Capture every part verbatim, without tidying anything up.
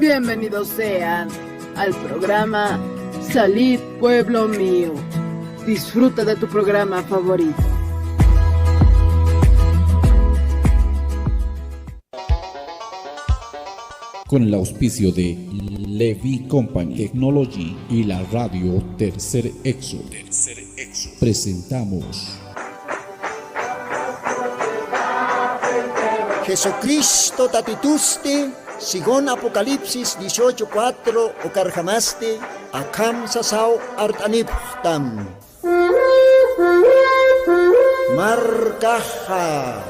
Bienvenidos sean al programa Salid, pueblo mío. Disfruta de tu programa favorito. Con el auspicio de Levi Company Technology y la radio Tercer Éxodo, presentamos Jesucristo tatitusti, según Apocalipsis dieciocho cuatro, ukarjamasti akham sasaw art'anipxtam. Markaxa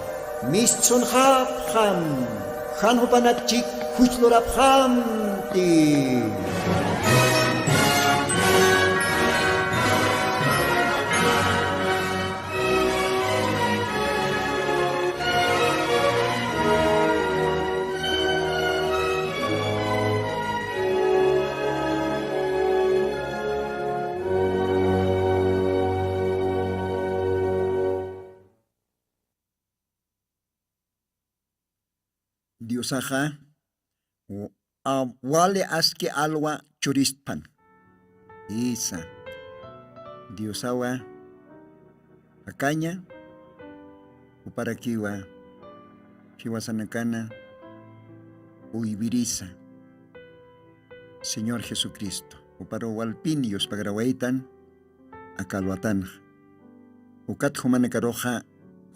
mistsunxapxam, jan jupanakchik juchlurapxamti. Diosaxa, w-, a-, wali aski alwa churistpan. Isa. Diosawa jakaña, juparakiwa jiwasanakana uywirisa. Señor Jesucristo, juparu walpin yuspagarawaytan aka alwatanxa. Ukat jumanakaruxa,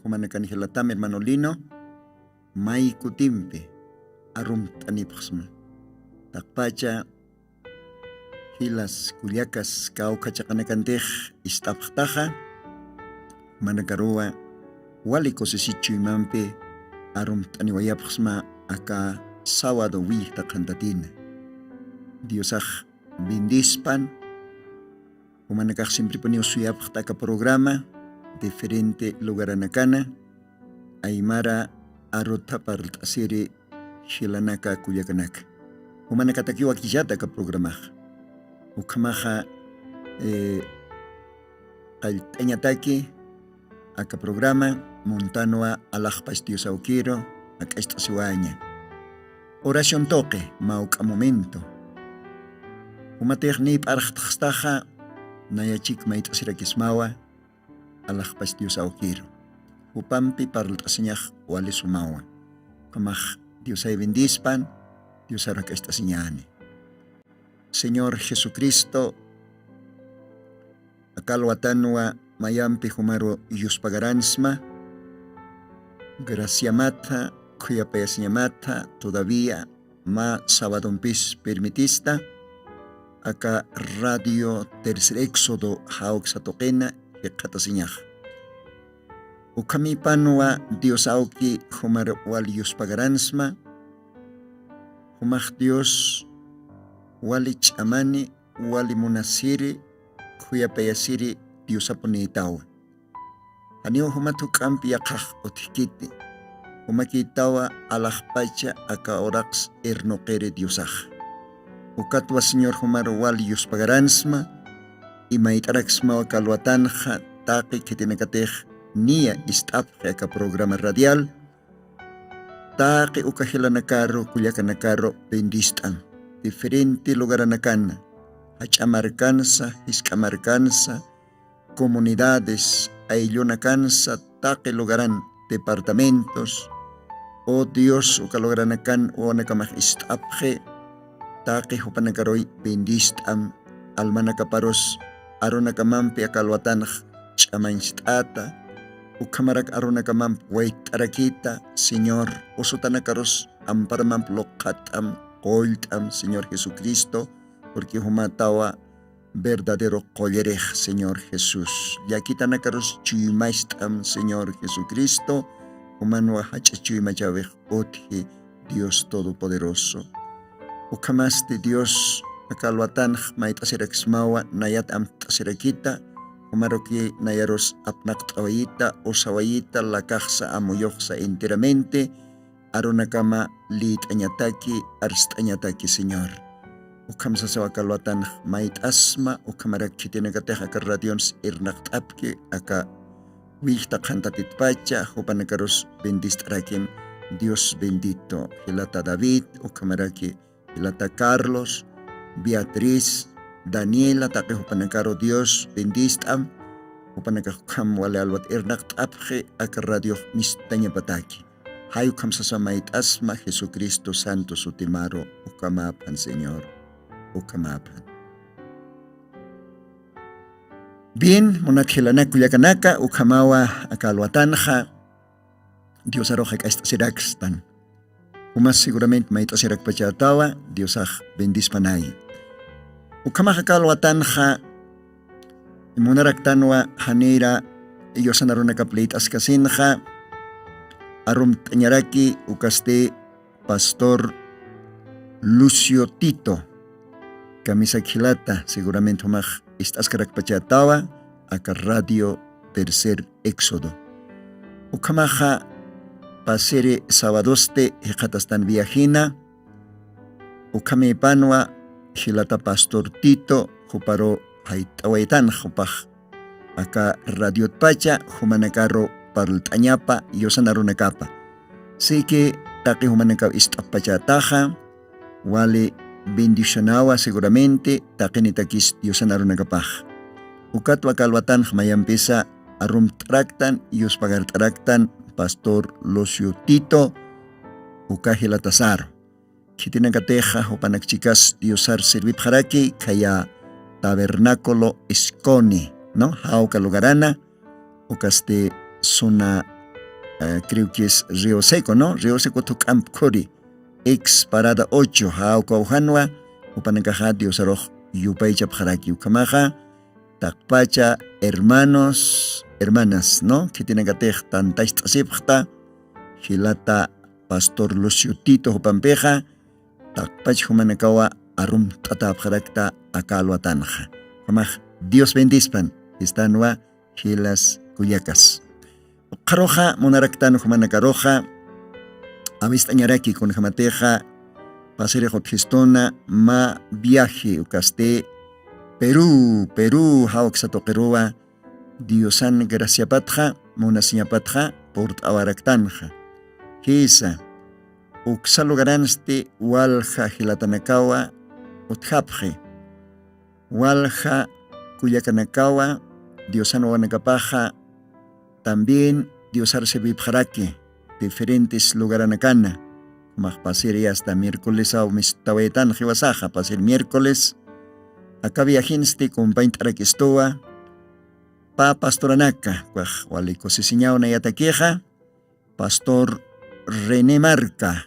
jumanakan jilatam hermano Lino, may kutimpi arumt'anipxsma. Taqpacha jilas kullakas kawkha chiqanakantix ist'apxtaxa, jumanakaruwa wali kusisichhuymampi arumt'aniwayapxsma aka sábado willkta qhantatina. Diosax bendispan, jumanakax siemprepuniw suyapxta aka programa, diferente lugaranakana, aymara arutha parlt'asiri jilanaka kullakanaka. Jumanakatakiw wakillata aka programaxa. Ukhamaxa, eh, qallt'añataki aka programa, muntanwa alaxpach Dios awkiru jak'acht'asiwaña. Oración tuqi, mawk'a momento. Jumatix niyp'arxtxtaxa, nayachik mayt'asirakismawa, alaxpach Dios awkiru. Jupampi parlt'asiñax wali sumawa. Ukhamax Diosay bendispan, Diosaru jak'acht'asiñäni. Señor Jesucristo, aka alwatanwa mayampi jumaru yuspagaransma, graciamatha, khuyapayasiñamatha, todavía mä sabadompis permitista, aka Radio Tercer Éxodo jawksa tuqina jikxatasiñaxa. Ukhamipanwa Dios awki jumar wal yuspagaransma, jumax Dios wali ch'amani, wali munasiri, khuyapayasiri Diosapunïtawa. Janiw jumat juk'amp yaqhax utjkiti, jumakïtawa alaxpacha aka uraqs irnuqiri Diosax. Ukatwa Señor jumar wal yuspagaransma, imayt'araksmaw aka alwatanxa taqi khitinakatix niya ist'apxi aka programa radial, taqi uka jilanakaru, kullakanakaru bendist'am. Diferente lugaranakana, jach'a markansa, jisk'a markansa, comunidades, ayllunakansa, taqi lugaran, departamentos. Oh Dios, uka lugaranakan wawanakamax ist'apxi, taqi jupanakaruy bendist'am, almanakaparus arunakamampi aka alwatanx ch'amañcht'ata, ukhamarak arunakamamp wayt'arakïta, Señor, usutanakarus amparamamp luqhat'am, qullt'am, Señor Jesucristo, porque jumatawa verdadero qullarix, Señor Jesús. Llakitanakarus chuymast'am, Señor Jesucristo, jumanwa jach'a chuymachäwix utji, Dios Todopoderoso. Ukhamasti Dios, aka alwatanx mayt'asiraksmawa, nayat amtt'asirakïta, jumaruki nayarus apnaqt'awayïta, usawayïta, lakaxsa amuyuxsa enteramente, arunakama liyt'añataki, arst'añataki, Señor. Ukham sasaw aka alwatanx mayt'asma, ukhamarak khitinakatix aka radions irnaqt'apki, aka willkta qhantatitpacha, jupanakarus bendist'arakim, Dios bendito, jilata David, ukhamaraki jilata Carlos, Beatriz, Daniela, taqi jupanakaru Dios bendist'am. Jupanakax ukham wali alwat irnaqt'apxi aka radiox mistañapataki. Jay ukham sasa mayt'asma Jesucristo santo sutimaru. Ukhamäphan Señor, ukhamäphan. Bien, munat jilanak kullakanaka, ukhamawa aka alwatanxa Diosarux jak'acht'asirakstan. Jumas seguramente mayt'asirakpachätawa, Diosax bendispanay. Ukhamax aka alwatanxa munaraktanwa janira yusan arunakap liyt'askasinxa arumt'añaraki ukasti pastor Lucio Tito, kamisak jilata, seguramente jumax ist'askarakpachätawa aka radio Tercer Éxodo. Ukhamaxa pasiri sabadosti jikxatastan viajina, ukhamipanwa jilata pastor Tito juparu jayt'awaytanx jupax aka radiotpacha jumanakaru parlt'añapa yusan arunakapa. Siki taqi jumanakaw ist'apachätaxa, wali bendicionawa seguramente taqinitakis yusan arunakapax. Ukatwa aka alwatanx mayampisa arumt'araktan, yuspagart'araktan pastor Lucio Tito, uka jilatasaru. Khitinakatixa jupanak chikas Diosar sirvipxaraki khaya Tabernáculo Escone, ¿no? Jawka lugarana, ukasti zona, eh, creo que es Río Seco, ¿no? Río Seco thuk'amp khuri, ex parada ocho, jawka ujanwa, jupanakaxa Diosarux yupaychapxaraki ukhamaxa, taqpacha hermanos, hermanas, ¿no? Khitinakatix tantacht'asipxta, jilata pastor Lucio Tito jupampixa, taqpach jumanakawa arumt'atäpxarakta aka alwatanxa. Jumax Dios bendispan, jistanwa jilas kullakas. Qharuxa munaraktan jumanakaruxa awist'añaraki kunjamatixa pasirix utjistuna mä viaje ukasti Perú, Perú jawksa tuqiruwa Diosan graciapatxa, munasiñapatxa purt'awaraktanxa. Jisa, uksa lugaransti walja jilatanakawa utjapxi. Walja kullakanakawa Diosan wawanakapaxa también Diosar sirvipxaraki diferentes lugaranakana. Jumax pasiri hasta miércolesaw mistawaytan jiwasaxa, pasir miércoles aka viajinsti kumpañt'arakistuwa pä pastoranaka, ukax wali kusisiñaw nayatakixa, pastor René Marca,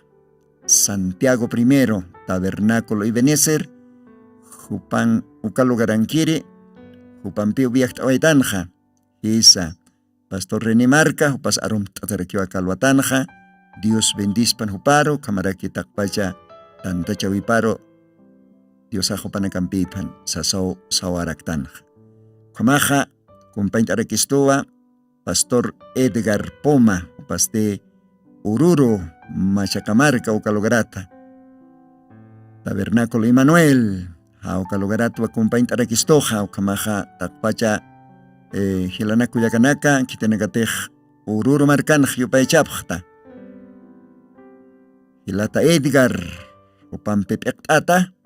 Santiago Primero, Tabernáculo Ebenezer, jupan uka lugarankiri, jupampiw viajt'awaytanxa, jisa, pastor René Marca, jupas arumt'atarakiwa aka alwatanxa, Dios bendispan juparu, ukhamaraki taqpacha tantachawiparu, Diosax jupanakampïphan sasaw sawaraktanxa. Ukhamaxa, kumpañt'arakistuwa, pastor Edgar Poma, jupasti Ururu, Machacamarca, uka lugarata. Tabernáculo Emanuel, jawka lugaratwa kumpañt'arakistuxa, ukhamaxa taqpacha, eh, jilanak kullakanaka, khitinakatix Ururu markanx yupaychapxta. Jilata Edgar, jupampi p'iqt'ata,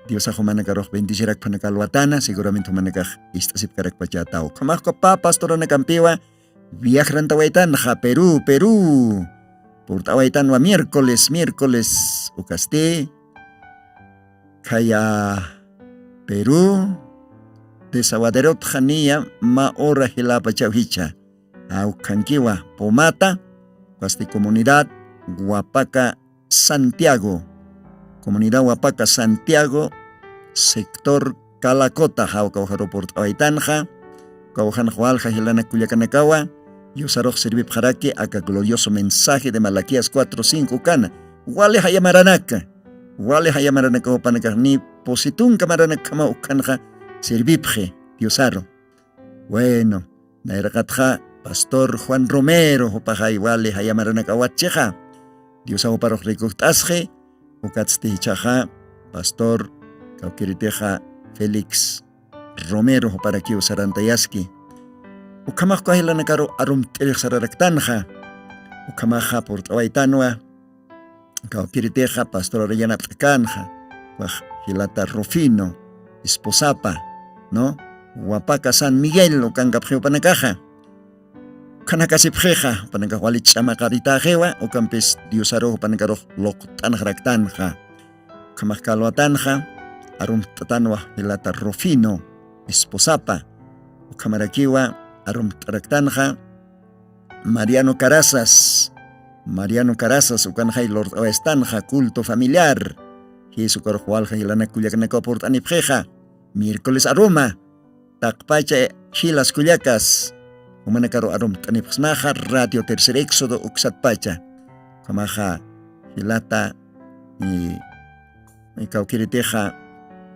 Diosax jumanakarux bendecirakphanaka alwatana, seguramente jumanakax ist'asipkarakpachätaw. Ukhamax uka pä pastoranakampiwa viajrantawaytanxa, Perú, Perú. Purt'awaytanwa miércoles, miércoles, ukasti khaya Perú, Desaguaderotxa niya mä hora jilapachaw jichha. Jawkhankiwa Pomata, ukasti comunidad Huapaca Santiago, comunidad Huapaca Santiago, sector Calacota, jawka ujaru purt'awaytanxa, uka ujanx walja jilanak kullakanakawa, Diosarux sirvipxaraki aka glorioso mensaje de Malaquías cuatro cinco ukana, wali jaya maranaka, wali jaya maranaka jupanakax ni pusi tunka maranakjama ukhanxa sirvipxi Diosaru. Bueno, nayraqatxa pastor Juan Romero, jupaxay wali jaya maranakawatchixa. Diosa juparux rikujt'asxi, ukatsti jichhaxa pastor kawkiritixa Félix Romero juparakiw sarantayaski. Ukhamax uka jilanakaru arumt'irix sararaktanxa. Ukhamaxa purt'awaytanwa Kawkiritixa pastor Orellana p't'akanxa, wax jilata Rufino esposapa, ¿no? Wapaka San Miguel ukankapxi jupanakaxa. Ukhanakasipxixa jupanakax wali ch'amaqaritaxiwa, ukampis Diosaru jupanakarux luqt'anxaraktanxa. Ukhamax kalwatanxa arumt'atanwa jilata Rufino esposapa, ukhamarakiwa arumt'araktanxa Mariano Carazas. Mariano Carazas ukanxay lurt'awayastanxa culto familiar. Jis ukarux walja jilanak kullakanakaw purt'anipxixa miércoles aruma, taqpacha jilas kullakas, jumanakaru arumt'anipxsmaxa radio Tercer Éxodo uksatpacha. Ukhamaxa jilata, y, y kawkiritixa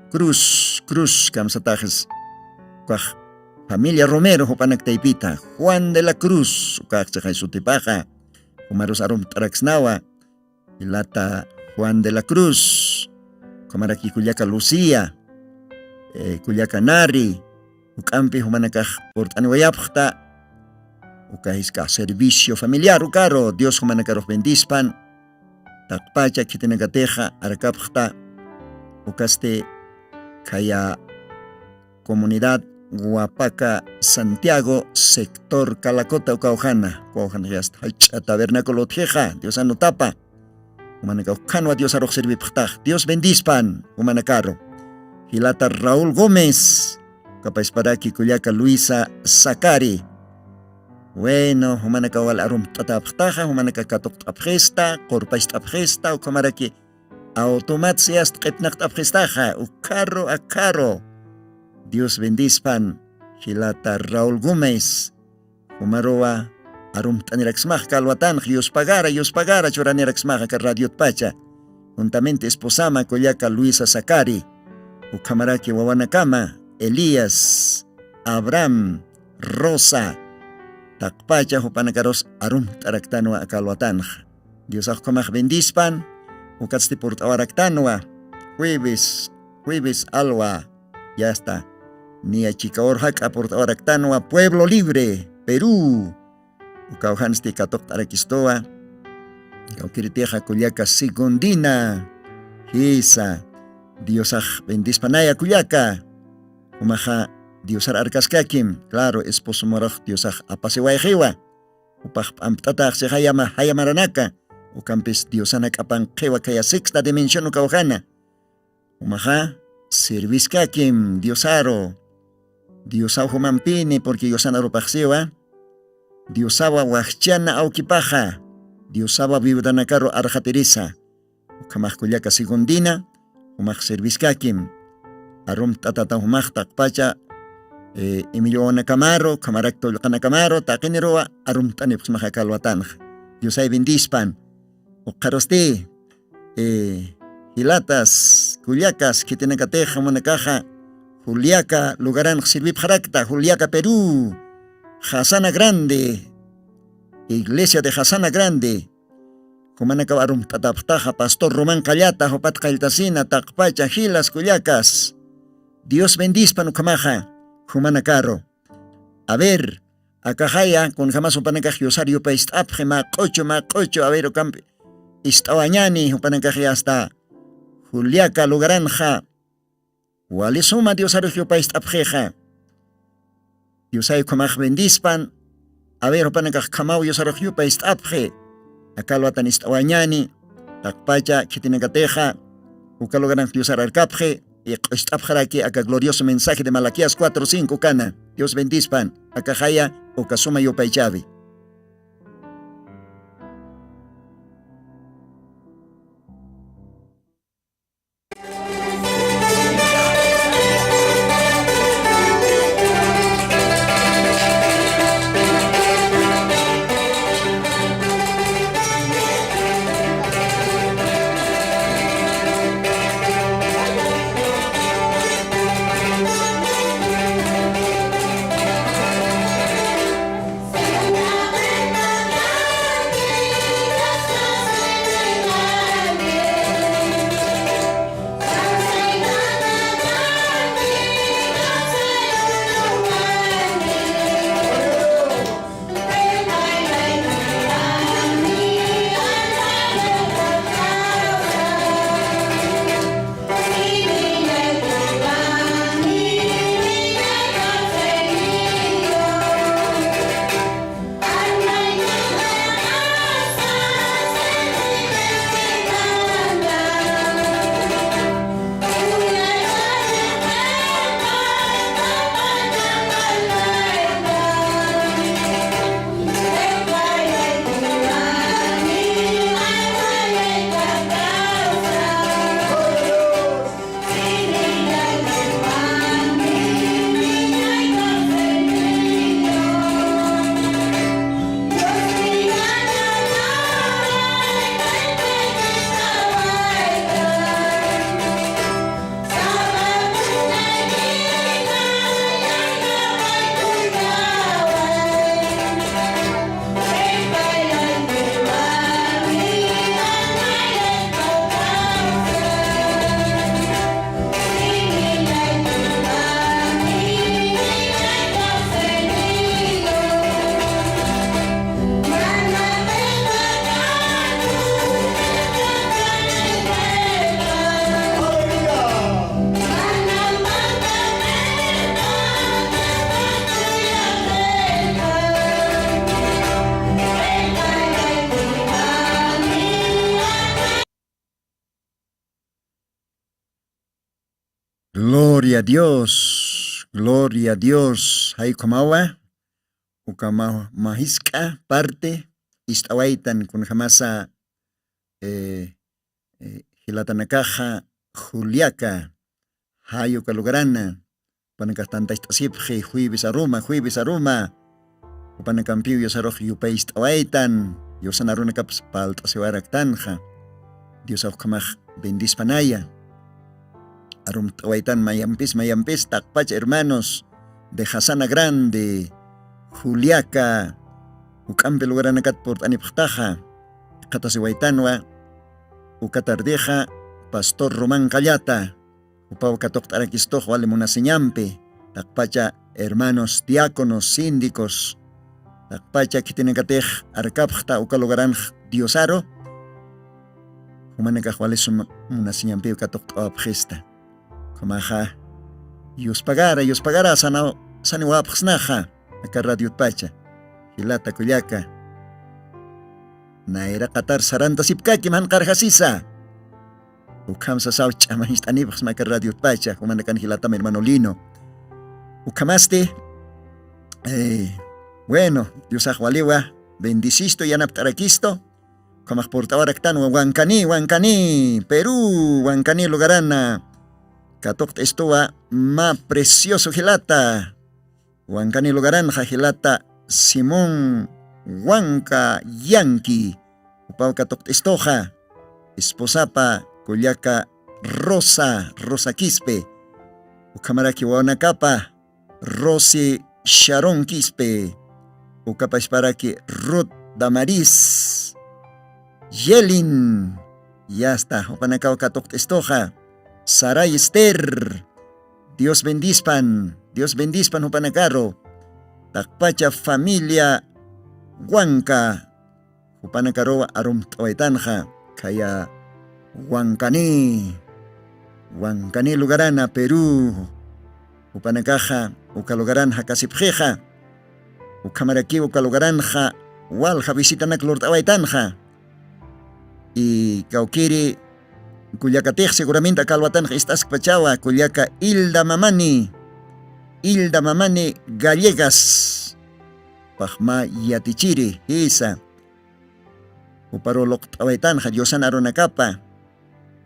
Cruz, Cruz kamsataxis, ukax familia Romero jupanaktaypita, Juan de la Cruz ukaxchixay sutipaxa, jumarus arumt'araksnawa jilata Juan de la Cruz, ukhamaraki kullaka Lucía, eh, kullaka Nari, uk'ampi jumanakax purt'aniwayapxta, uka jisk'a servicio familiar ukaru, Dios jumanakarux bendispan, taqpacha khitinakatixa arkapxta, ukasti khaya comunidad Guapaca Santiago, sector Calacota, ukawjana, ukawjana yasta jach'a tabernáculo utjixa, Diosan utapa. Jumanaka ukhanwa Diosarux servipxtax. Dios bendispan, jumanakaru. Jilata Raúl Gómez, ukapaysparaki kullaka Luisa Zacari. Bueno, jumanaka wal arumt'atapxtaxa, jumanaka katuqt'apxista, qurpacht'apxista, ukhamaraki automat siyasta q'ipnaqt'apxistaxa, ukharu, akharu. Dios bendispan, jilata Raúl Gómez. Jumaruwa arumt'aniraksmax kalwatanx, yuspagara, yuspagara churaniraksmax aka radiotpacha. Juntamente esposama kullaka Luisa Zacari, ukhamaraki wawanakama, Elías, Abraham, Rosa, taqpacha jupanakarus arumt'araktanwa aka alwatanxa. Diosax ukhamax bendispan, ukatsti purt'awaraktanwa, jueves, jueves alwa, yasta, niya chikawar jak'a purt'awaraktanwa, Pueblo Libre, Perú, ukawjansti katuqt'arakistuwa, kawkiritixa kullaka Segundina, jisa, Diosax bendispanaya kullaka, jumaxa Diosar arkaskakim, claro, esposo murax Diosax apasiwayxiwa, upax p'ampt'ataxsi jayama, jayamaranaka, ukampis Diosan jak'apan qhiwa khaya sexta dimensión ukawjana. Jumaxa serviskakim Diosaru. Diosaw jumampini, porque Diosan arupaxsiwa. Diosawa wajchana awkipaxa. Diosawa viudanakaru arxatirisa. Ukhamax kullaka Segundina, jumax serviskakim. Arumt'atata jumax taqpacha, eh, Emilio wawanakamaru, ukhamarak tullqanakamaru, taqiniruwa arumt'anipxsmaxa kalwatanxa. Diosay bendispan. Ukxarusti, eh, jilatas, kullakas, khitinakatix jumanakaxa, Juliaca lugaranx sirvipxarakta, Juliaca, Perú, Jasana Grande, iglesia de Jasana Grande, jumanakaw arumt'atapxtaxa, pastor Román Qallata, jupat qalltasina, taqpacha, jilas, kullakas, Dios bendispan ukhamaxa, jumanakaru. A ver, akaxaya, kunjamas jupanakax Diosar yupayst'apxi, mä q'uchu, mä q'uchu, a ver, ukampi ist'awañani, jupanakax yasta Juliaca lugaranxa, wali suma Diosarux yupayst'apxixa. Diosay ukhamax bendispan, a ver, jupanakax khamaw Diosarux yupayst'apxi, aka alwatan ist'awañani, taqpacha khitinakatixa, uka lugaranx Diosar arkapxi, y q'ust'apxaraki aka glorioso mensaje de Malaquías cuatro cinco kana. Dios bendispan, akaxaya, uka suma yupaychawi. Gloria a Dios, gloria a Dios. Jaykhamawa ukama majisk'a parte ist'awaytan kunjamasa eh, eh, jilatanakaxa Juliaca, jayuka lugarana. Panakax tantacht'asipxi jueves aruma jueves aruma. Jupanakampiw yusarux yupay ist'awaytan, yusan arunakapas palt'asiwaraktanxa. Diosax ukhamax bendispanaya. Arumt'awaytan mayampis mayampis taqpacha hermanos de jasana grande, juliaca, juk'ampi lugaranakat purt'anipxtaxa. Qhatasiwaytanwa uka tardexa pastor roman qallata, jupaw katuqt'arakistux wali munasiñampi, taqpacha hermanos diáconos síndicos, taqpacha khitinakatix arkapxta uka lugaranx diosaru. Jumanakax wali suma munasiñampiw katuqt'awapxista. Ukhamaxa yuspagara yuspagara sanaw saniwapxsnaxa. Aka radiotpacha jilata kullaka, nayraqatar sarantasipkaki manqarjasisa. Ukham sasaw ch'amañcht'anipxsma aka radiotpacha jumanakan jilatam hermano lino. Ukhamasti eh, bueno, diosax waliwa bendicisto yanapt'arakisto. Ukhamax purt'awaraktanwa wankani wankani perú wankani lugarana. Katuqt'istuwa mä precioso jilata. Wankani lugaranxa jilata simón wanka yanki. Upaw katuqt'istuxa esposapa kullaka rosa rosa quispe, ukhamaraki wawanakapa rosi sharon quispe, ukapasparaki rut damaris yelin. Yasta jupanakaw katuqt'istuxa saray ester. Dios bendispan dios bendispan jupanakaru. Taqpacha familia wanka jupanakaruwa arumt'awaytanxa khaya wankani wankani lugarana perú. Jupanakaxa uka lugaran jakasipxixa. Ukhamarakiw uka lugaranxa walja visitanak lurt'awaytanxa. Y kawkiri kullakatix seguramente aka alwatanxa ist'askpachawa kullaka ilda mamani ilda mamani gallegas. Paxma yatichiri jisa. Uparu luqt'awaytanxa diosan arunakapa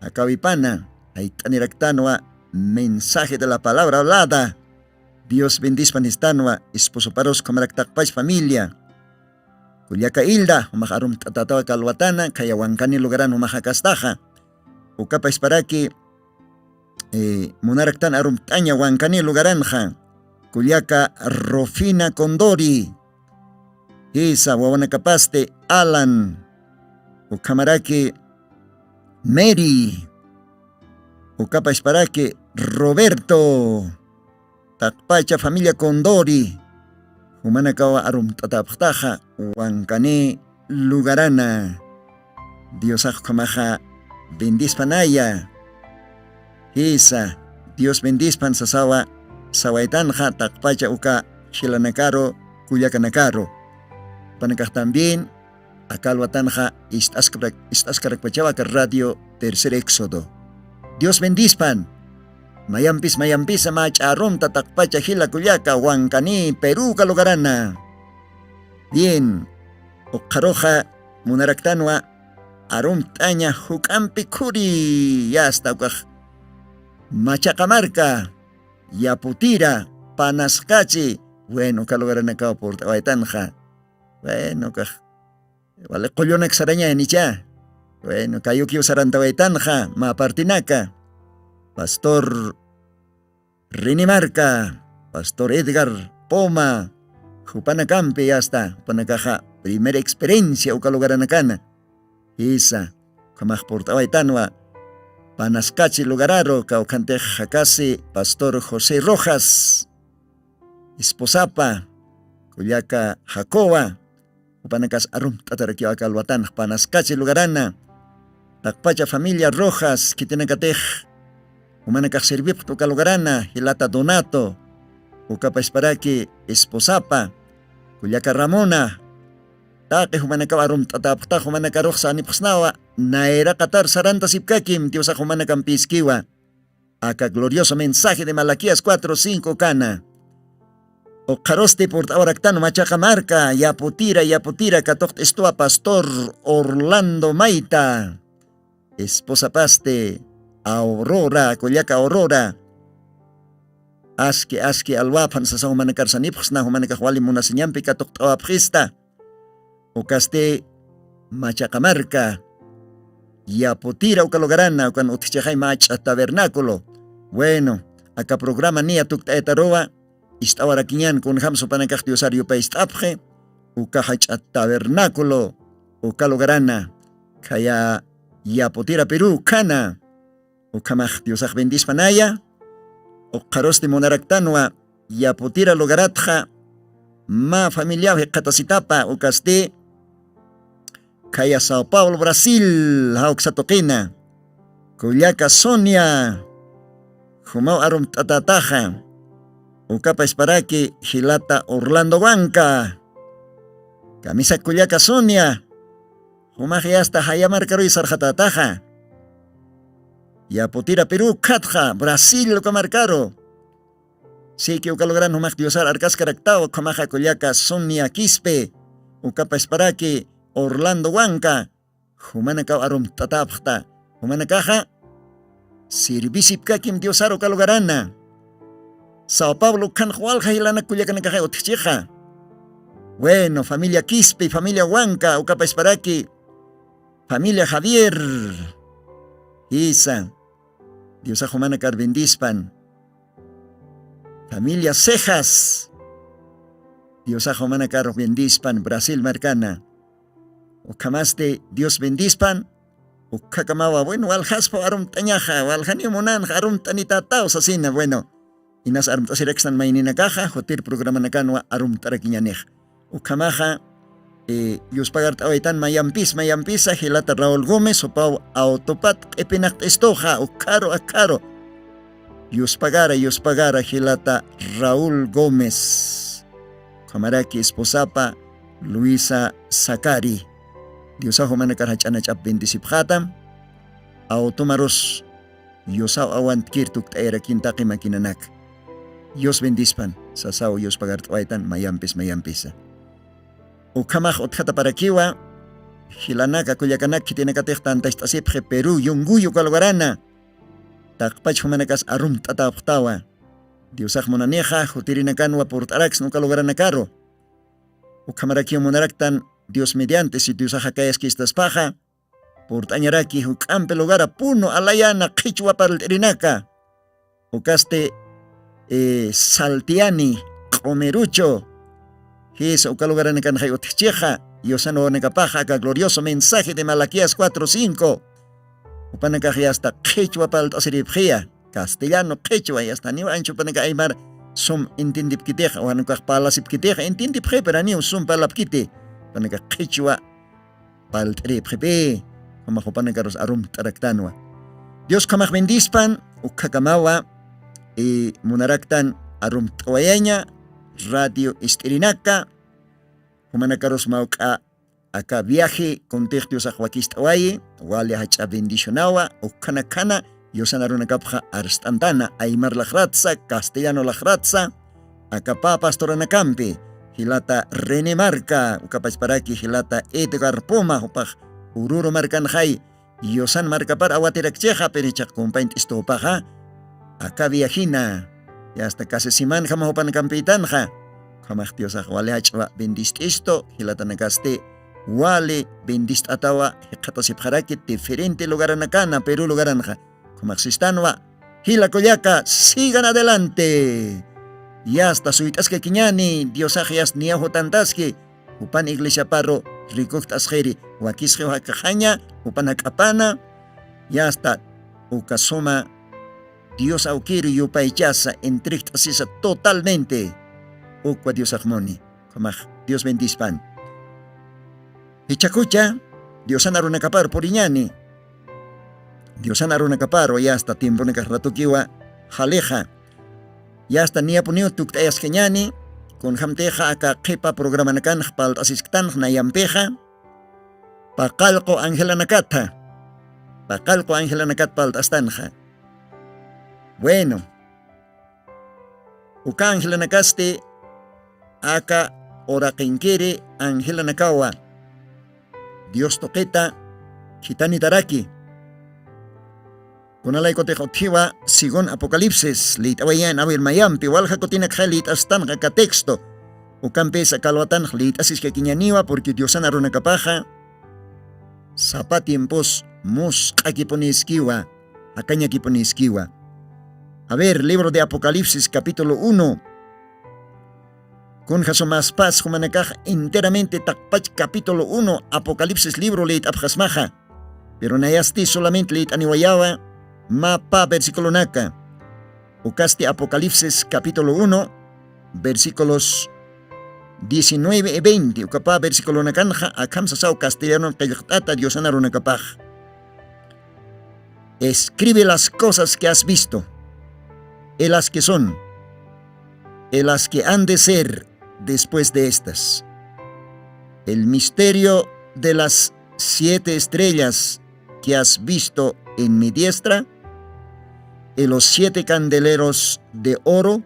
akawipana jayt'aniraktanwa mensaje de la palabra hablada. Dios bendispan istanwa esposoparus ukhamaraktakpach familia. Kullaka ilda jumax arumt'atatawa kalwatana khaya wankani lugaran jumax akastaxa. Ukapasparaki eh, munaraktan arumt'aña wankani lugaranxa kullaka rufina condori. Jisa wawanakapasti alan ukhamaraki mary ukapasparaki roberto. Taqpacha familia condori jumanakawa arumt'atapxtaxa wankani lugarana. Diosax ukhamaxa bendispanaya. Jisa dios bendispan sasawa sawaytanxa taqpacha uka jilanakaru kullakanakaru. Panakax también aka alwatanxa ist'askarakpachawa aka radio tercer éxodo. Dios bendispan. Mayampis mayampisa mä ch'arumta taqpacha jila kullaka wankani peruka lugarana. Bien. Uqharuxa munaraktanwa arumt'aña juk'ampi khuri yasta ukax machaqa marka yaputira panasqachi. Bueno uka lugaranakaw purt'awaytanxa. Bueno ukax wali qullunak saraña nicha. Bueno kayukiw sarantawaytanxa mä partinaka pastor rinimarka pastor edgar poma jupanakampi asta jupanakaxa primera experiencia uka lugaranakana. Jisa ukhamax purt'awaytanwa panaskachi lugararu kawkhantix jakasi pastor josé rojas esposapa kullaka jacoba. Jupanakas arumt'atarakiw aka alwatanx panaskachi lugarana. Taqpacha familia rojas khitinakatix jumanakax servipxta uka lugarana jilata donato ukapasparaki esposapa kullaka ramona. Taqi jumanakaw arumt'atapxtax jumanakarux sanipxsnawa nayraqatar sarantasipkakim diosax jumanakampïskiwa. Aka glorioso mensaje de Malaquías cuatro cinco kana. Uqharusti purt'awaraktan Machaqa marka, Yaputira, Yaputira, katuqt'istuwa pastor Orlando Mayta. Esposapasti Aurora, kullaka Aurora. Aski, aski alwaphan sasa jumanakar sanipxsna, jumanakax wali munasiñampi katuqt'awapxista. Ukasti Machaqa marka, Yaputira uka lugarana, ukan utjchixay mach'a tabernáculo. Bueno, aka programa niya tukt'ayataruwa, ist'awarakiñan kunjam supanakax Diosar yupayist'apxi, uka jach'a tabernáculo, uka lugarana, khaya Yaputira Perú khana. Ukhamax Diosax bendispanaya. Uqharusti munaraktanwa Yaputira lugaratxa mä familiaw jikxatasitapa, ukasti khaya Sao Paulo, Brasil, jawksa tuqina. Kullaka Sonia, jumaw arumt'atätaxa. Ukapasparaki jilata Orlando Wanka. Kamisa kullaka Sonia, jumax yasta jaya markaruy sarxatätaxa. Yaputira Perú khatxa, Brasil uka markaru. Siki uka logran jumax Diosar arkaskaraktaw, ukhamaxa kullaka Sonia Quispe, ukapasparaki Orlando Wanka, jumanakaw arumt'atäpxta, jumanakaxa sirvisipkakim Diosar uka lugarana. Sao Paulo ukhanx walja jilanak kullakanakaxay utjchixa. Bueno, familia Quispe, familia Wanka, ukapasparaki familia Javier. Jisa. Diosax jumanakar bendispan. Familia Cejas. Diosax jumanakar bendispan Brasil markana. Ukhamasti Dios bendispan. Ukkhakamawa, bueno, waljaspa arumt'añaxa, waljaniw munanxa arumt'anitätaw sasina, bueno. Inas arumt'asirakstan mayninakaxa, jutir programanakanwa arumt'arakiñanix. Ukhamaxa, eh, yuspagart'awaytan mayampis, mayampisa, jilata Raúl Gómez, jupaw autopat q'ipinaqt'istuxa, ukkharu, akkharu. Yuspagara, yuspagara, jilata Raúl Gómez. Ukhamaraki esposapa Luisa Zacari. Diosax jumanakar jach'anach'ap bendisipxatam. Automarus Yusaw awantkir tukt'ayarakin taqi maquinanak. Dios bendispan, sasaw yuspagart'awaytan mayampis mayampisa. Ukhamax utjataparakiwa, jilanaka kullakanaka khitinakatix tantacht'asipxi Perú, Yunguy uka lugarana. Taqpach jumanakas arumt'atäpxtawa. Diosax munanixa, jutirinakanwa purt'araksna uka lugaranakaru. Ukhamarakiw munaraktan Dios mediante, si Diosax akayaskistaspaxa, purt'añaraki juk'ampi lugara Puno, Alayana, qhichwa parlt'irinaka. Ukasti, eh, Saltiani, Q'umiruchu. Jisa, uka lugaranakanxay utjchixa, Diosan wawanakapaxa aka glorioso mensaje de Malaquías cuatro cinco. Jupanakax yasta qhichwa parlt'asiripxiya, castellano, qhichwa, yasta niw ancha jupanaka aymar sum entiendipkitixa, wanukax parlasipkitixa, entiendipxi, pero niw sum parlapkiti. Jupanakax qhichwa parlt'iripxipi, ukhamax jupanakarus arumt'araktanwa. Dios ukhamax bendispan, ukkhakamawa, y munaraktan arumt'awayaña, radio ist'irinaka, jumanakarus mawk'a aka viaje kuntix Diosax wakist'awayi, wali jach'a bendicionawa, ukkhanakhana, Diosan arunakapxa arst'antana, aymar laqratsa, castellano laqratsa, aka pä pastoranakampi, jilata René Marca, ukapachparaki jilata Edgar Puma, jupax Oruro markanxay, Diosan markapar awatirakchixa, pero jichhax compañt'istupaxa, aka viajina, yasta casi semanjama jupanakampïtanxa, ukhamax Diosax wali jach'a bendist'istu, jilatanakasti, wali bendist'atawa, jikxatasipxaraki diferente lugaranakana, Perú lugaranxa. Ukhamax sistanwa, jila kullaka, sigan adelante. Yasta suyt'askakiñani, Diosax yasta niyaw jutantaski, jupan iglesiaparu rikujt'asxiri, wakisxiw jakxaña, jupan jak'apana, yasta uka suma Dios awkiru yupaychasa, entregt'asisa totalmente, ukwa Diosax muni. Ukhamax, Dios bendispan. Jichhakucha, Diosan arunakaparu puriñani. Diosan arunakaparu, yasta tiemponakax ratukiwa jalixa. Yasta niyapuniw tukt'ayaskañani, kunjamtixa aka qhipa programanakanx parlt'asisktanx nayampixa. Paqallqu angelanakatha. Paqallqu angelanakat parlt'astanxa. Bueno, uka angelanakasti aka uraqinkiri angelanakawa Dios tuqita khithanitaraki. Kunalaykutix utjiwa según Apocalipsis liyt'awayan, a ver, mayampi walja kutinakxay liyt'astanqa aka texto. Ukampisa kalwatanx liyt'asiskakiñaniwa, porque Diosan arunakapaxa sapa tiempos musq'akipuniskiwa, jakañakipuniskiwa. A ver, libro de Apocalipsis, capítulo uno. Kunja sumaspas jumanakax enteramente taqpach capítulo uno Apocalipsis libro liyt'apxasmaxa. Pero nayasti solamente liyt'aniwayawa mä pä versiculonaka. Ukasti Apocalipsis capítulo uno, versículos diecinueve y veinte. Uka pä versiculonakanxa akham sasaw castellano qillqt'ata Diosan arunakapax. Escribe las cosas que has visto, y las que son, y las que han de ser después de estas. El misterio de las siete estrellas que has visto en mi diestra, y los siete candeleros de oro.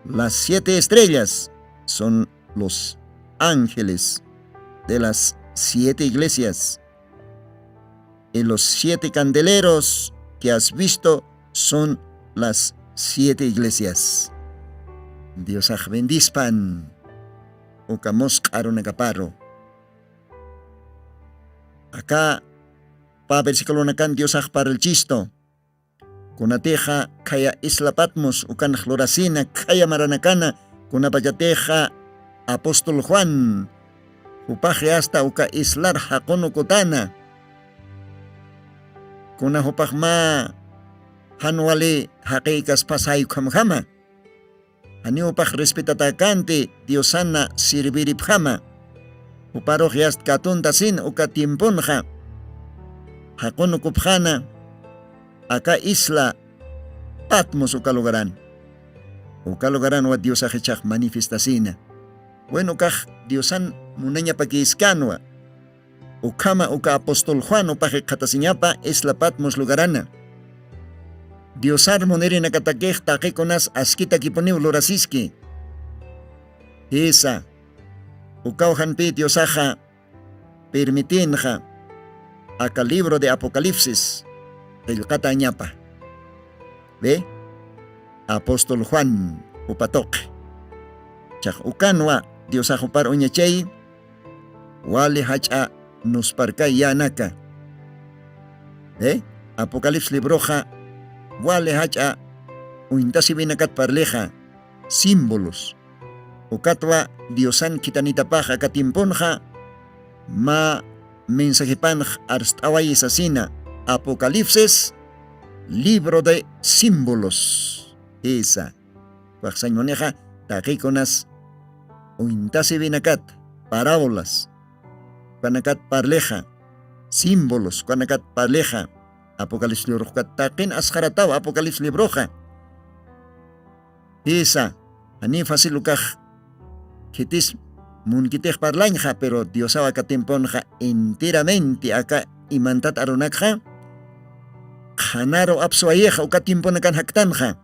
Las siete estrellas son los ángeles de las siete iglesias. Y los siete candeleros que has visto son las siete iglesias. Diosax bendispan uka musq'a arunakaparu. Aka pä versiculonakan Diosax parlchistu. Kunatixa khaya isla Patmos ukanx lurasina, khaya maranakana, kunapachatixa apóstol Juan, jupaxi asta uka islar jaqunukutana. Kuna jupax mä jan wali jaqïkaspa sayukhamjama. Janiw jupax respetatäkänti Diosana sirviripjama. Juparux yast katuntasin uka tiemponxa jaqunukupxäna aka isla Patmos uka lugaran. Uka lugaranwa Diosax ichhax manifestasina. Bueno, ukax Diosan munañapakïskänwa. Ukhama uka apóstol Juan jupax jikxatasiñapa isla Patmos lugarana. Diosar munirinakatakix taqikunas askitakipuniw lurasiski. Jisa, ukaw janpï Diosaxa permitinxa aka libro de Apocalipsis qillqatañapa. Ve, apóstol Juan jupa tuqi. Chax ukanwa Diosax jupar uñachayi, wali jach'a nusparkay yänaka. Ve, Apocalipsis libroxa wali jach'a uñtasiwinakat parlixa, símbolos. Ukatwa Diosan khitanitapax aka tiemponxa mä mensajepanx arst'awayi sasina, Apocalipsis, libro de símbolos. Jisa. Waxsañ munixa taqikunas uñtasiwinakat, parábolas, ukanakat parlixa, símbolos, ukanakat parlixa, Apocalipsis libroxkat taqin asxarataw Apocalipsis libroxa. Jisa, janiw fácil ukax khitis munkitix parlañxa, pero Diosaw aka tiemponxa enteramente aka imantat arunakxa qhanaru apsuwayixa uka tiemponakan jaktanxa.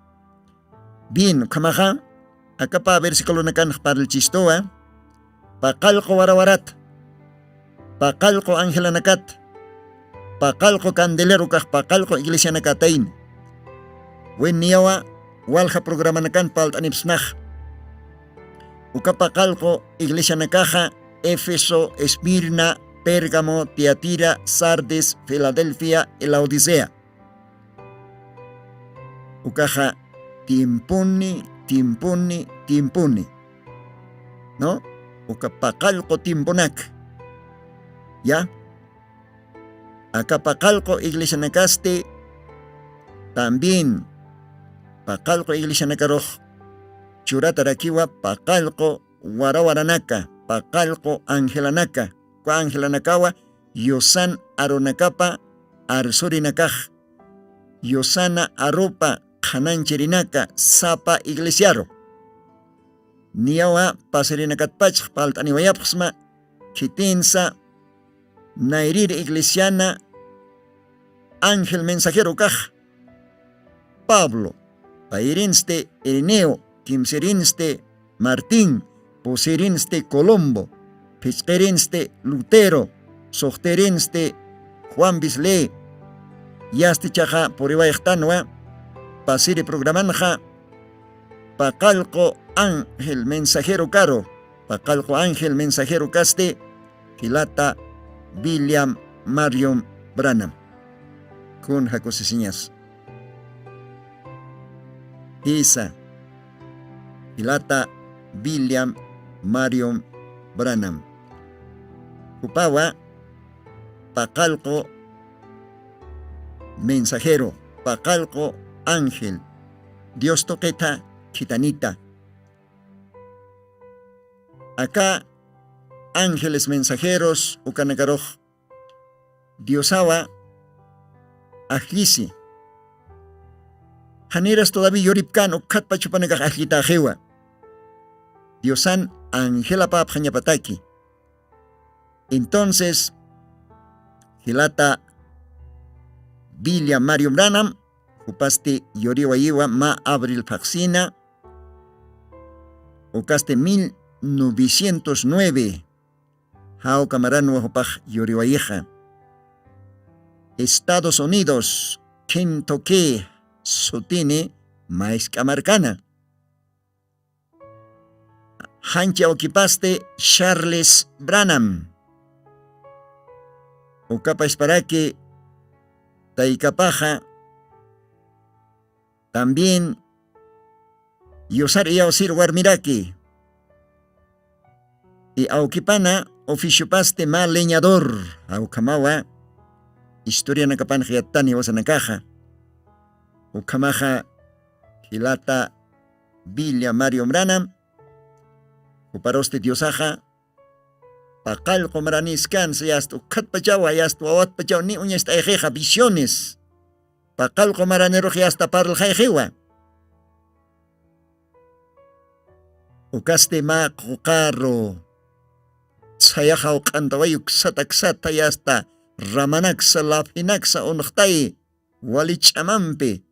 Bien, ukhamaxa aka pä versiculonakanx parlchistuwa, paqallqu warawarat, paqallqu angelanakat, paqallqu candelero ukax paqallqu iglesianakatayni. Wen niyawa walja programanakan palt'anipsnax. Uka paqallqu iglesianakaxa Éfeso, Esmirna, Pérgamo, Tiatira, Sardis, Filadelfia y Laodicea. Ukaxa tiempuni, tiempuni, tiempuni. ¿No? Uka paqallqu tiemponak. ¿Ya? Aka paqallqu iglesianakasti también paqallqu iglesianakarux churatarakiwa paqallqu warawaranaka, paqallqu angelanaka. Uka angelanakawa yusan arunakapa arsurinakax, yusana arupa qhananchirinaka sapa iglesiaru. Niyawa pasirinakatpachx palt'aniwayapxsma khitinsa nayrir iglesiana ángel mensajero ukax. Pablo, payirinsti Ireneo, kimsirinsti Martín, pusirinsti Colombo, phichqirinsti Lutero, suxtirinsti Juan Bisley. Yasti chaqa puriwayxtanwa, pasiri programanxa paqallqu ángel mensajero karu, paqallqu ángel mensajero kasti jilata William Marion Branham. Kun jakusisiñas. Jisa, jilata William Marion Branham. Jupawa paqallqu mensajero, paqallqu ángel, Dios tuqita khitanita. Aka ángeles mensajeros ukanakarux Diosawa ajllisi. Janiras todavía yuripkan ukkhatpach jupanakax ajllitaxiwa. Diosan angelapäpxañapataki. Entonces, jilata William Marion Branham, jupasti yuriwayiwa mä abril phaxsina, ukasti mil novecientos nueve, jawka maranwa jupax yuriwayixa. Estados Unidos, Kentucky sutini mask'a markana. Janchi awkipasti Charles Branham. Ukapasparaki taykapaxa también yusar iyawsir warmiraki. Y awkipana oficiopasti mä leñador, awkhamawa historianakapanx yattani wasanakaxa. Ukhamaxa jilata Villa Mario Mranam, juparusti Diosaxa paqallqu maraniskansa, yasta ukkhatpachawa, yasta wawatpachaw ni uñast'ayxixa visiones. Paqallqu maranirux yasta parlxayxiwa. Ukasti mä quqaru sayaxaw q'antawayu ksata ksata yasta ramanaksa laphinaksa unxtay wali ch'amampi.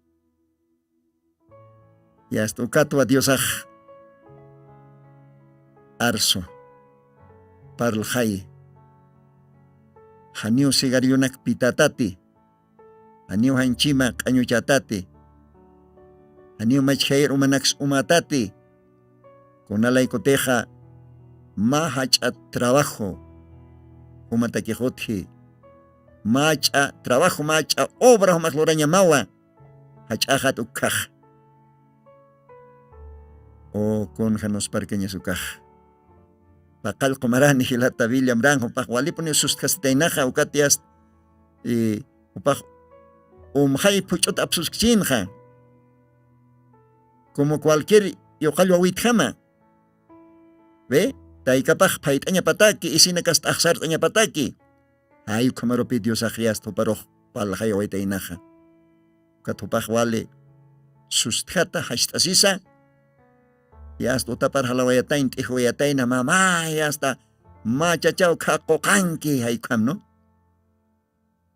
Yasta ukatwa Diosax arsu parlxay. Janiw sigariyunak pitatati, janiw janchima q'añuchatati, janiw machkhayir umanaks umatati. Kunalaykutixa mä jach'a trabajo jumatakix utji, mä jach'a trabajo, mä jach'a obra jumax lurañamawa. Jach'axat ukkhax. O kunja nusparkañas ukax. Paqallqu marani jilata William Branham, jupax walipuniw sustjasitaynaxa, ukat yasta, eh, jupax umxay phuch'ut apsuskchinxa. Como cualquier yuqall wawitjama. Ve, taykapax phayt'añapataki, isinakas t'axsart'añapataki. Jay ukhamarupi Diosax yasta juparux parlxayawaytaynaxa. Ukat jupax wali sustjata jast'asisa, yasta utapar jalawayatayna, t'ijwayatayna, mamá, yasta mä chachaw kha quqanki, jay ukham, ¿no?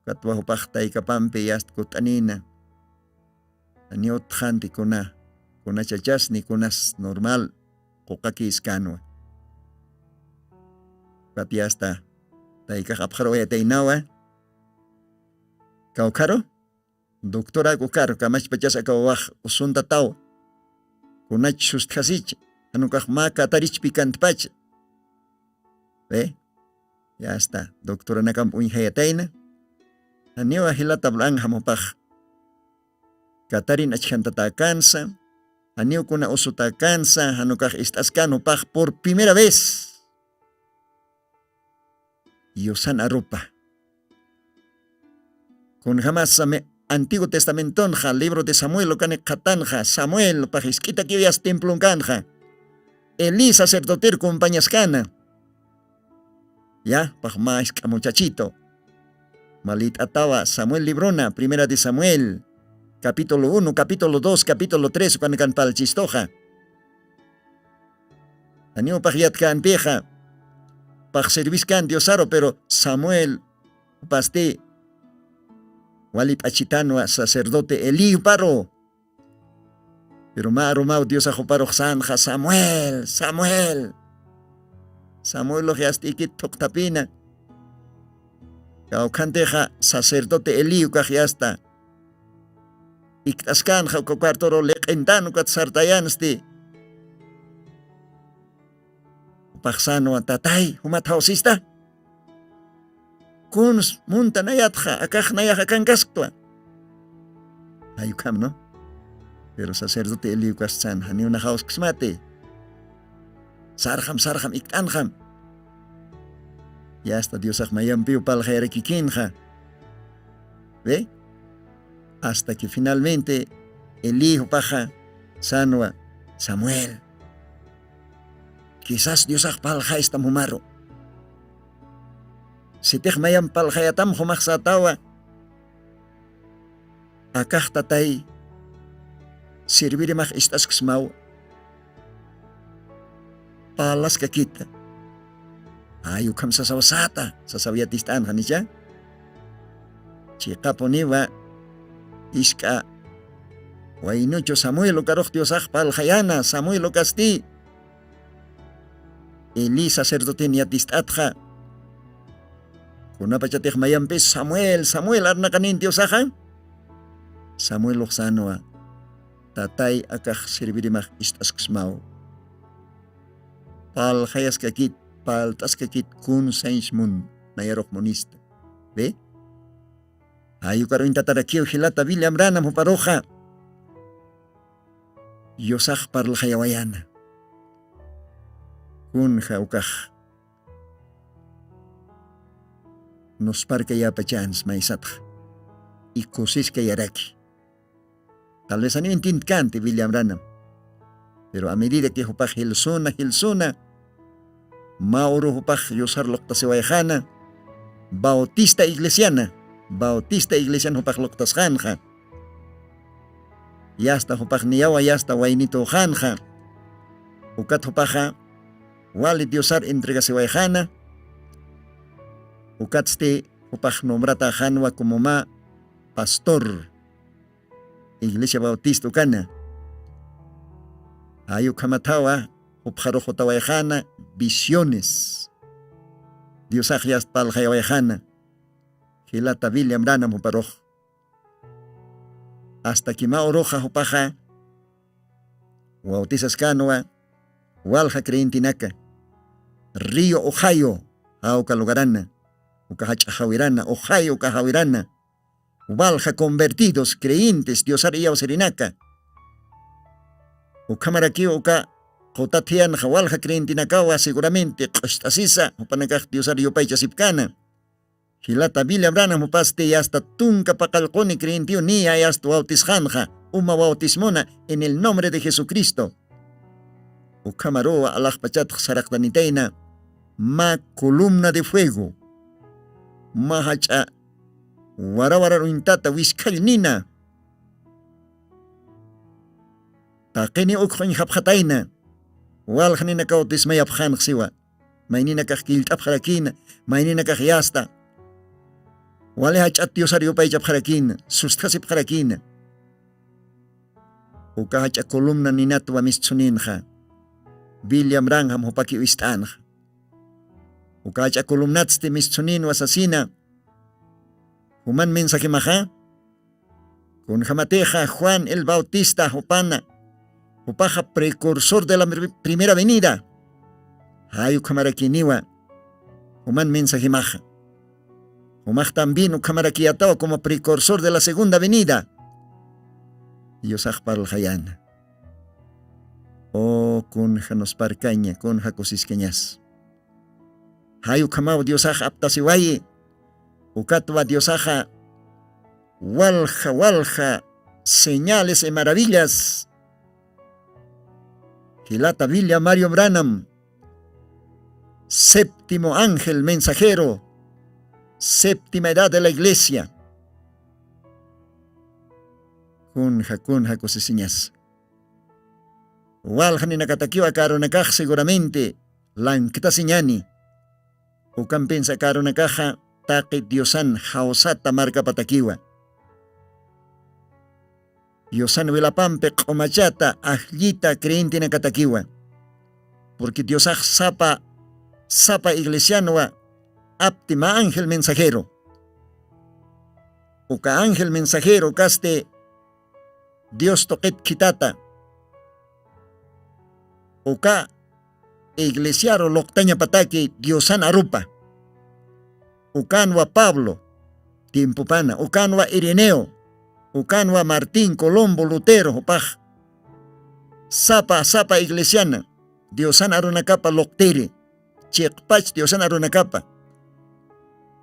Ukatwa jupax taykapampi yasta kutt'anina. Janiw utjxanti kuna, kuna chachas ni kunas normal quqakïskanwa. Ukat yasta taykax apxaruwayataynawa. Kawkharu, doctorak ukaru, kamachpachas aka wawax usuntataw. Kunach sustjasich, jan ukax mä katarichpi kantpacha. Ve, yasta doctoranakamp uñjayatayna. Janiwa jilata Branham jupax katarin achjantatakansa, janiw kuna usutakansa, jan ukax ist'askan jupax por primera vez yusan arupa. Kunjamasa mi Antiguo Testamentonxa, libro de Samuel ukani qhatanxa, Samuel pax jisk'itakiw yasta templonkanxa, Elí sacerdoter compañaskana. Ya, pax mä jisk'a muchachito. Malit'atawa Samuel librona, Primera de Samuel, capítulo uno, capítulo dos, capítulo tres, ukanakan palchistuxa. Janiw pax yatkanpixa, pax serviskan Diosaru, pero Samuel jupasti wali p'achitanwa sacerdote Elí juparu. Pero mä arumaw diosax juparux sanxa samuel samuel. Samuelux yast'ikit thuqtapina. Kawkhantixa sacerdote eliyukax yasta ikt'askanxa uka cuartoru liq'intan ukat sartayansti. Upaxsanwa tatay jumat jawsista? Kuns munta nayatxa akax nayax akankaskwa. Ayukham no. Pero sacerdote eliyukassan janiw naxawskismati. Sarxam sarxam ikt'anxam. Yasta diosax mayampiw palxayarakikinxa. Ve? Hasta que finalmente elí jupaxa sanwa samuel. Quisas diosax palxaystam jumaru. Sitix mayam palxayatam jumaxsatawa. Akaxtatay sirvirimax ist'asksmaw. Parlaskakita. Ay ukham sasawsata sasawyatist'anxa nicha. Chiqapuniwa isk'a waynuchu samuel ukarux diosax palxayana samuel ukasti. Eli sacerdoten yatist'atxa. Kunapachatix mayampis samuel samuel arnaqanin diosaxa. Samuel uxsanwa tatay akax sirvirimax ist'asksmaw. Palxayaskakit palt'askakit kun sañsmun nayarux munista. Ve? Jayukaruñtatarakiw jilata william ranam juparuxa. Yusax parlxayawayana. Kunja ukax nusparkayapachans maysatxa. Ikusiskayaraki. Tal vez aniw intintkanti william ranam. Pero a medida que jupax jilsuna jilsuna, mä uru jupax yusar luqtasiwayxana. Bautista iglesiana bautista iglesian jupax luqtasxanxa. Yasta jupax niyawa yasta waynituxanxa. Ukat jupaxa wali diosar entregasiwayxana. Ukatsti jupax nombrataxanwa como mä pastor iglesia bautista ukana. Jay ukhamathawa jupxarux jutawayxana visiones. Diosax yastpalxayawayxana. Jilata william ranam juparux. Asta kimä uruxa jupaxa wawtisaskanwa walja creyentinaka. Río uxayu jawka lugarana uka jach'a jawirana uxayu uka jawirana. Walja convertidos creyentes diosar iyawsirinaka. Ukhamarakiw uka qutathiyanxa walja creyentinakawa seguramente q'ust'asisa jupanakax diosar yupaychasipkana. Jilata william ranam jupasti yasta tunka paqallquni creyentiw niya yasta wawtisxanxa uma wawtismuna en el nombre de jesucristo. Ukhamaruwa alaxpachatx saraqtanitayna mä columna de fuego mä jach'a warawararuyntata wiskhallnina. Taqini ukxuñjapxatayna. Walxninakaw tismayapxanxsiwa mayninakax killt'apxarakina mayninakax yasta wali jach'at diosar yupaychapxarakina sustjasipxarakina. Uka jach'a columna ninatwa mistsuninxa william ranjam jupakiw ist'anxa. Uka jach'a columnatsti mistsuninwa sasina juman mensajemaxa. Kunjamatixa juan el bautista jupana jupaxa precursor de la primera venida. Jay ukhamarakiniwa juman mensajemaxa. Jumax también ukhamarakiyatawa como precursor de la segunda venida. Yusax parlxayana. O kunja nusparkaña kunja kusiskañas. Jay ukhamaw diosaxa aptasiwayi. Ukatwa diosaxa walja walja señales y maravillas. Jilata william mario branam séptimo ángel mensajero séptima edad de la iglesia. Kunja kunja kusisiñas. Walja ninakatakiw aka arunakax seguramente lanktasiñani. Ukampinsa aka arunakaxa taqi diosan jawsata markapatakiwa. Diosan wilapampi q'umachata ajllita creyentenakatakiwa. Purqui diosax sapa sapa iglesianwa apti mä ángel mensajero. Uka ángel mensajero kasti dios tuqit khitata uka iglesiaru luqtañapataki diosan arupa. Ukanwa pablo timpupana ukanwa ireneo ukanwa martín colombo lutero jupax sapa sapa iglesiana diosan arunakapa luqtiri chiqpach diosan arunakapa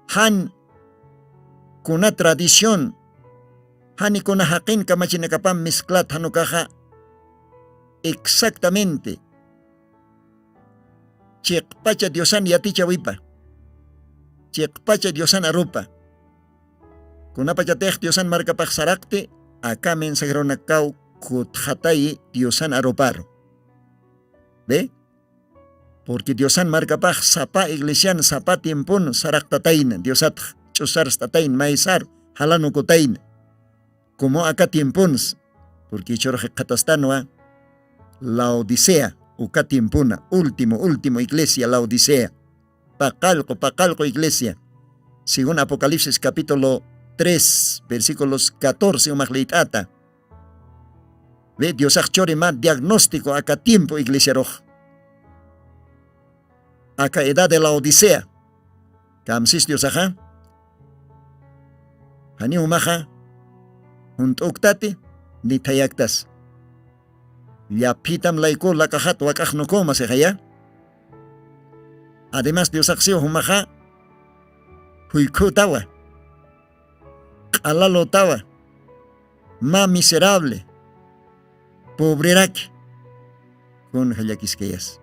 jan kuna tradición jani kuna jaqin kamachinakapam mezclat janukaxa exactamente chiqpacha diosan yatichawipa chiqpacha diosan arupa kunapachatix diosan markapax saraqti aka mensajeronakaw kutxatayi diosan aruparu. Ve purqui diosan markapax sapa iglesian sapa tiempon saraqtatayna diosatx ch'usarst'atayna maysar jalanukutayna. Como aka tiemponsa purqui ichurux iqhatastanwa laodicea uka tiempona último último iglesia laodicea paqallqu paqallqu iglesia según apocalipsis capítulo tres versículos catorce umax liyt'ata. Ve diosax churi mä diagnóstico aka tiempo iglesiarux aka edad de laodicea kamsis diosaxa janiw umaxa junt'uktati nithayaktas llaphitam layku lakaxat wak'ax nukuma sixaya. Además diosaxsiw jumaxa juykhutawa q'alalutawa mä miserable pobreraki kunja llakiskayas.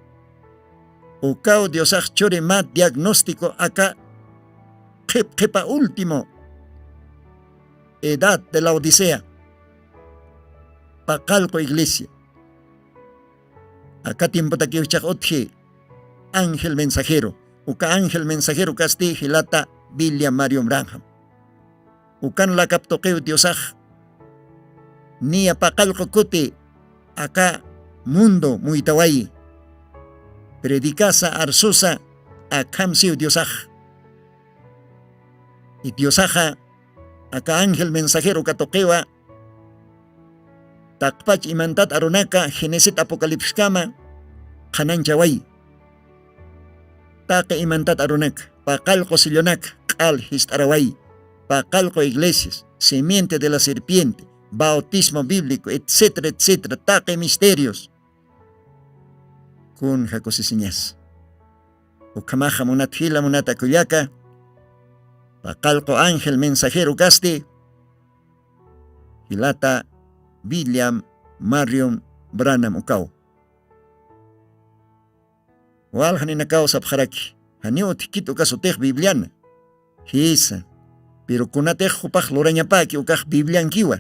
Ukaw diosax churi mä diagnóstico aka qhip qhipa último edad de laodicea paqallqu iglesia aka tiempotakiw ichax utji ángel mensajero uka ángel mensajero kasti jilata biblia mario branham. Ukan lakap tuqiw diosax niya paqallqu kuti aka mundo muytawayi predicasa arsusa akham siw diosax. Y diosaxa aka ángel mensajero uka tuqiwa taqpach imantat arunaka genesit apocalipskama qhanañchawayi. Taqi imantat arunaka paqallqu sellonaka q'al jist'araway paqallqu iglesias simiente de la serpiente bautismo bíblico etcétera etcétera taqi misterios. Kunja kusisiñas ukhamaxa munat jila munata kullaka paqallqu ángel mensajero kasti jilata william marion branam ukaw. Walja nina kawsapxaraki janiw utjkit uka sutix bibliana. Jisa pero kunatix jupax lurañapäki ukax bibliankiwa.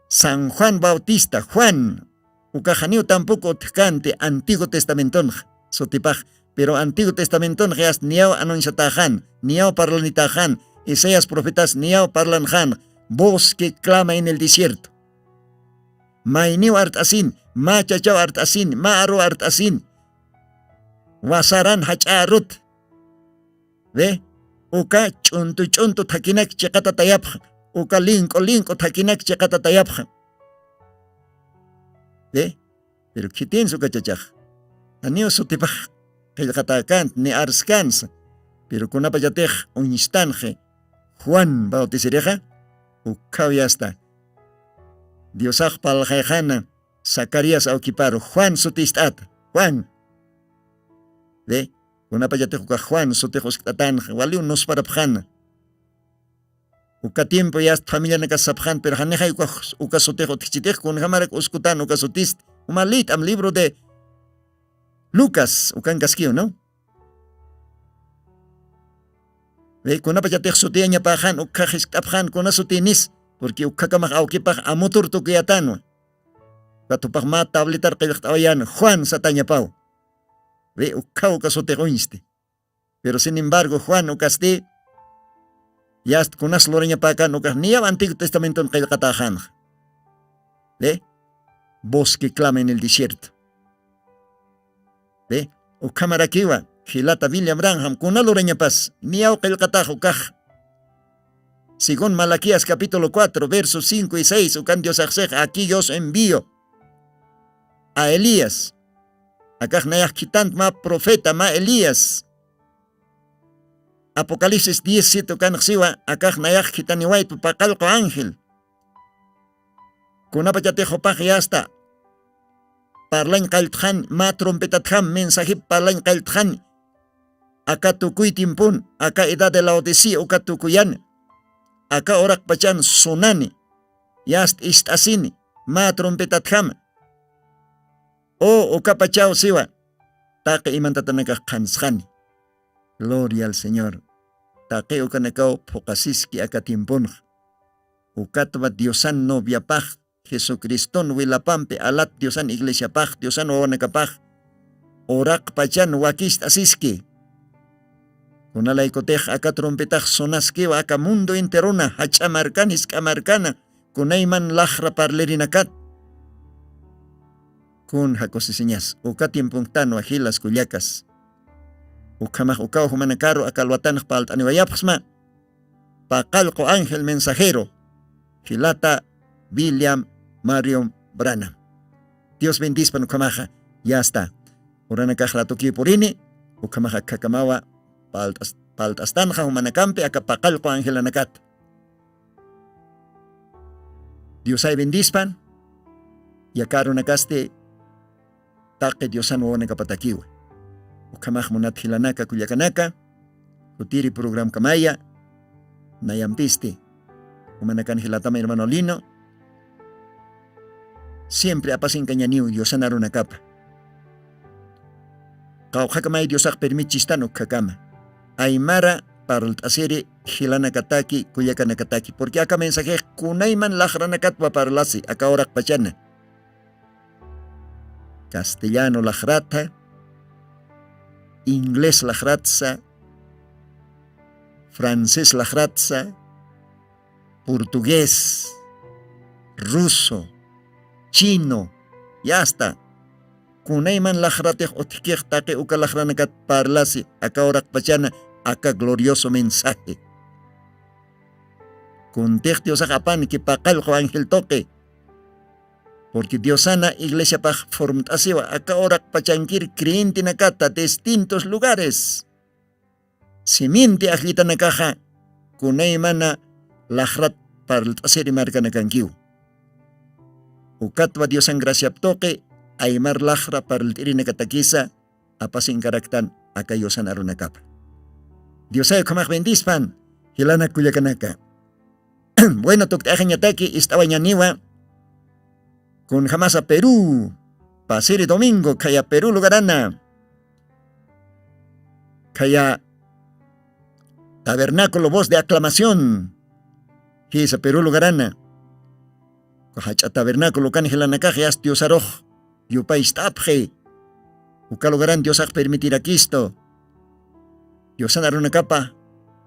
San juan bautista juan ukax janiw tampoco utjkanti antiguo testamentonxa sutipax. Pero antiguo testamentonxa yasta niyaw anunciataxan niyaw parlanitäxan isaías profetas niyaw parlanxan voz que clama en el desierto. Mayniw art'asin mä chachaw art'asin mä aruw art'asin wasaran jach'a arut. Ve uka ch'untu ch'untu thakinak chiqatatayapxa uka link'u link'u thakinak chiqatatayapxa. Ve pero khitinsa uka chachax janiw sutipax qillqatäkanta ni arskansa. Pero kunapachatix uñstanxi juan bautisirixa ukkhaw yasta diosax parlxayxana zacarías awkiparu juan sutist'ata juan. Ve kunapachatix uka juan sutix uskt'atanxa waliw nusparapxana. Uka tiempo yasta familianakas sapxan pero janixay uka sutix utjchitix kunjamarak uskutan uka sutista uma liyt'am libro de lucas ukankaskiw no. Kunapachatix sutiyañapäxan ukkhax jiskt'apxan kuna sutinis purqui ukkhakamax awkipax amutur tukuyatanwa. Ukat jupax mä tablitar qillqt'awayän juan satañapaw. Ukkhaw uka sutix uñsti. Pero sin embargo juan ukasti Yast kunas lurañapäkan ukax niyaw Antiguo Testamenton qillqatäxanxa. ¿Ve? Bosque clama en el desierto. ¿Ve? Ukhamarakiwa, jilata William Branham, kuna lurañapas, niyaw qillqatax ukax. Según Malaquías capítulo cuatro, verso cinco y seis, ukan Diosax six, aquí yo os envío a Elías. Akax nayax khitant mä profeta, mä Elías. Apocalipsis diez siete ukanx siwa, akax nayax khitaniwaytwa paqallqu ángel. Kunapachatix jupax yasta parlañ qalltxani, mä trompetatjam mensajip parlañ qalltxani. Aka tukuy tiempon, aka edad de Laodicea uka tukuyani. Aka uraqpachan sonani, yast ist'asini, mä trompetatjama. O ukapachaw siwa, taqi imantatanakax qhansxani. Gloria al Señor. Taqi ukanakaw phuqasiski aka tiemponxa. Ukatwa Diosan noviapax, Jesucriston wilapampi alat Diosan iglesiapax, Diosan wawanakapax, uraqpachan wakist'asiski. Kunalaykutix aka trompetax sonaskiwa aka mundo enterona, jach'a markana, jisk'a markana, kunayman laxra parlirinakat. Kunja kusisiñas, uka tiemponktanwa jilas kullakas. Ukhamax ukaw jumanakaru aka alwatanx palt'aniwayapxsma, paqallqu ángel mensajero, jilata William Marion Branham. Dios bendispan ukhamaxa, yasta. Uranakax ratukiw purini, ukhamaxa khakamawa palt'as-, palt'astanxa jumanakampi aka paqallqu angelanakat. Diosay bendispan, yaka arunakasti taqi Diosan wawanakapatakiwa. Ukhamax munat jilanaka, kullakanaka, jutiri programkamaya, nayampisti. Jumanakan jilatama hermano Lino, siempre apasinkañaniw Diosan arunakapa. Qawqhakamay Diosax permitchistan ukhakama. Aymara parlt'asiri jilanakataki, kullakanakataki. Porque aka mensajex kunayman laxranakatwa parlasi, aka uraqpachana. Castellano laxratha, inglés laxratsa, francés laxratsa, portugués, ruso, chino, yasta. Kunayman laxratix utjkix taqi uka laxranakat parlasi, aka uraqpachana, aka glorioso mensaje. Kuntix Diosax apanki paqallqu ángel tuqi. Porque Diosana iglesiapax formt'asiwa, aka uraqpachankir creyentenakata distintos lugares. Simiente ajllitanakaxa kunaymana laxrat parlt'asiri markanakankiw. Ukatwa Diosan graciap tuqi aymar laxra parlt'irinakatakisa apasinkaraktan aka Diosan arunakapa. Diosay ukhamax bendispan, jilanak kullakanaka. Bueno, tukt'axañataki ist'awañaniwa. Kunjamasa Perú, pasiri domingo, khaya Perú lugarana. Khaya Tabernáculo Voz de Aclamación. Jisa Perú lugarana. Jach'a tabernáculo kan jilanakax yast Diosarux yupay ist'apxi. Uka lugaran Diosax permitirakistu. Diosan arunakapa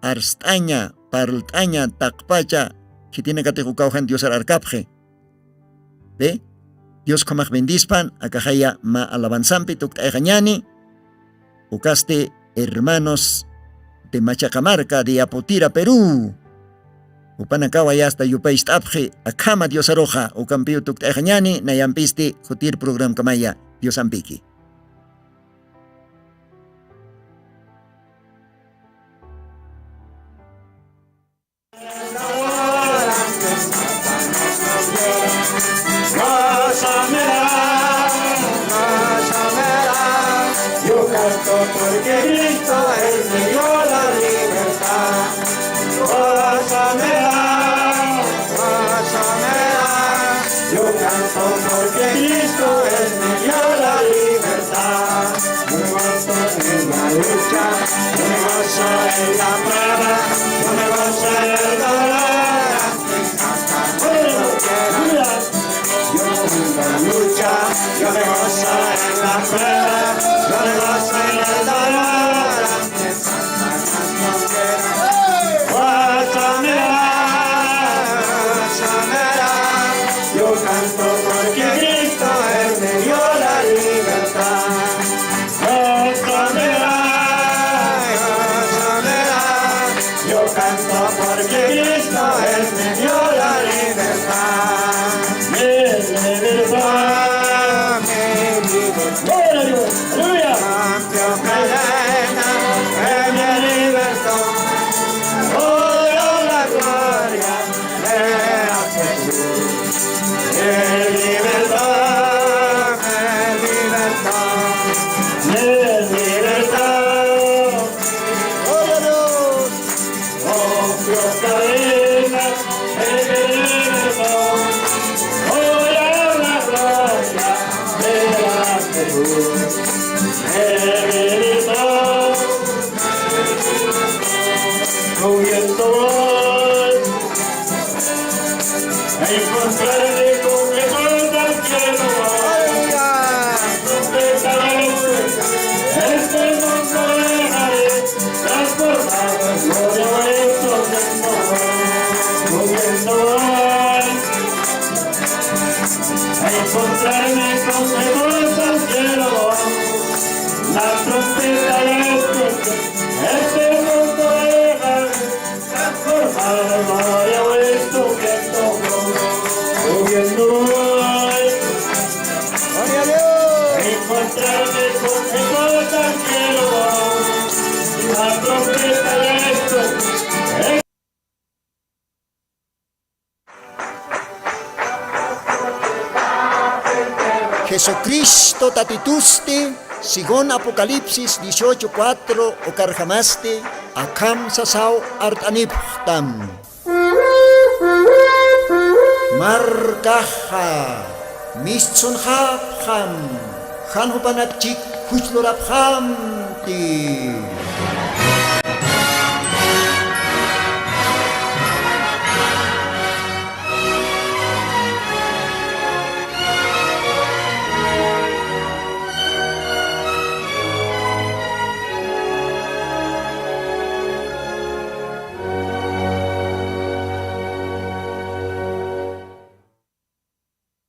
arst'aña, parlt'aña, taqpacha, khitinakatix ukawjan Diosar arkapxi. Ve, Dios ukhamax bendispan, akaxaya mä alabanzampi tukt'ayxañani. Ukasti hermanos de Machacamarca, de Yaputira, Perú. Jupanakawa yasta yupay ist'apxi, akhama Diosaruxa, ukampiw tukt'ayxañani, nayampisti jutir programkamaya, Diosampiki. Yo canto porque Cristo Él me dio la libertad. Gózamela, gózamela. Yo canto porque Cristo Él me dio la libertad. Yo me gozo en la lucha, yo me gozo en la prueba, yo me gozo en el dolor. Aunque en casa no lo quiera, yo en la lucha, yo me gozo en la prueba, yo me gozo en el dolor. Aunque en casa no lo quiera. Canto porque Cristo Él me dio la libertad. Yo canto porque Cristo Él me dio la libertad. Yo canto porque Cristo Él me dio la libertad. Yo canto porque Cristo Él me dio la libertad. Me libertó, me libertó. Gloria a Dios, aleluya. Rompió cadena, Él me libertó. Toda la gloria sea a Jesús. Me libertó, me libertó, me libertó. Gloria a Dios. Rompió cadenas, me libertó. Toda la gloria sea a Jesús. Me libertó. Subiendo voy a encontrarme con Jesús al cielo. Aleluya. Trompeta de luz, este mundo dejaré, transformado en gloria voy a encontrar. Subiendo voy a encontrarme con Jesús al cielo. La trompeta de luz, este mundo dejaré, transformado en gloria voy a encontrar. Subiendo voy. Gloria a Dios. Encontrarme con Jesús al cielo. La trompeta de esto. Jesucristo Tatitusti, según Apocalipsis dieciocho cuatro ukarjamasti, akham sasaw art'anipxtam. Markaxa mistsunxapxam, jan jupanakchik juch lurapxamti.